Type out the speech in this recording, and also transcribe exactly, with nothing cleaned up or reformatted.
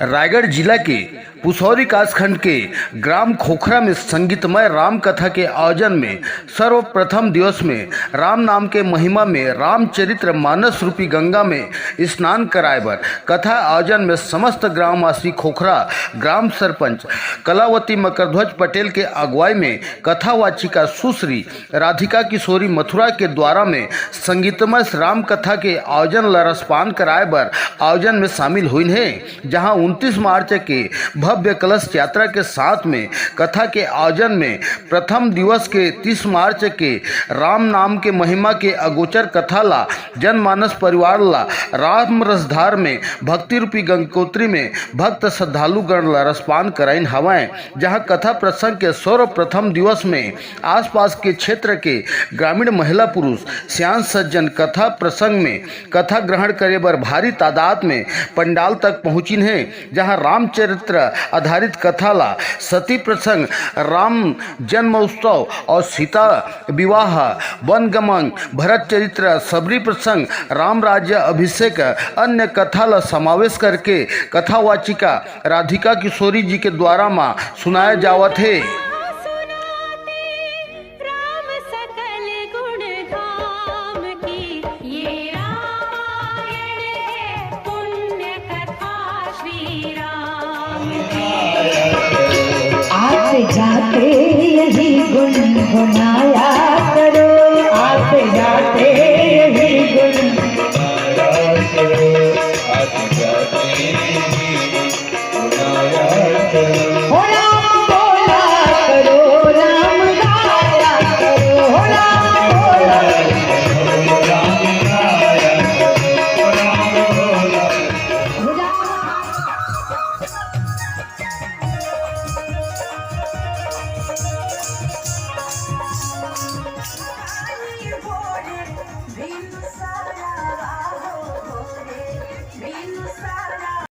रायगढ़ जिला के पुसौरी कासखंड के ग्राम खोखरा में संगीतमय राम कथा के आयोजन में सर्वप्रथम दिवस में राम नाम के महिमा में रामचरित्र मानस रूपी गंगा में स्नान कराए बर कथा आयोजन में समस्त ग्रामवासी खोखरा ग्राम सरपंच कलावती मकरध्वज पटेल के अगुवाई में कथावाचिका सुश्री राधिका किशोरी मथुरा के द्वारा में संगीतमय राम कथा के आयोजन ल रसपान कराए बर आयोजन में शामिल हुइन हे, जहां उनतीस मार्च के भव्य कलश यात्रा के साथ में कथा के आयोजन में प्रथम दिवस के तीस मार्च के राम नाम के महिमा के अगोचर कथा ला जनमानस परिवार ला राम रसधार में भक्ति रूपी गंगोत्री में भक्त श्रद्धालु गण ला रसपान कराइन हवय, जहां कथा प्रसंग के सर्वप्रथम दिवस में आसपास के क्षेत्र के ग्रामीण महिला पुरुष सियान सज्जन कथा प्रसंग में कथा ग्रहण करे बर भारी तादाद में पंडाल तक पहुंचिन हे, जहां रामचरित्र आधारित कथा ला सती प्रसंग, राम जन्मोत्सव और सीता विवाह, वन गमन, भरत चरित्र, सबरी प्रसंग, राम राज्य अभिषेक, अन्य कथा ला समावेश करके कथावाचिका राधिका किशोरी जी के द्वारा मा सुनाए जावत हे। राम सकल गुण धाम की, ये रामायण है पुण्य कथा श्री राम की। आते जाते यही गुनगुनाया करो, आते जाते यही गुन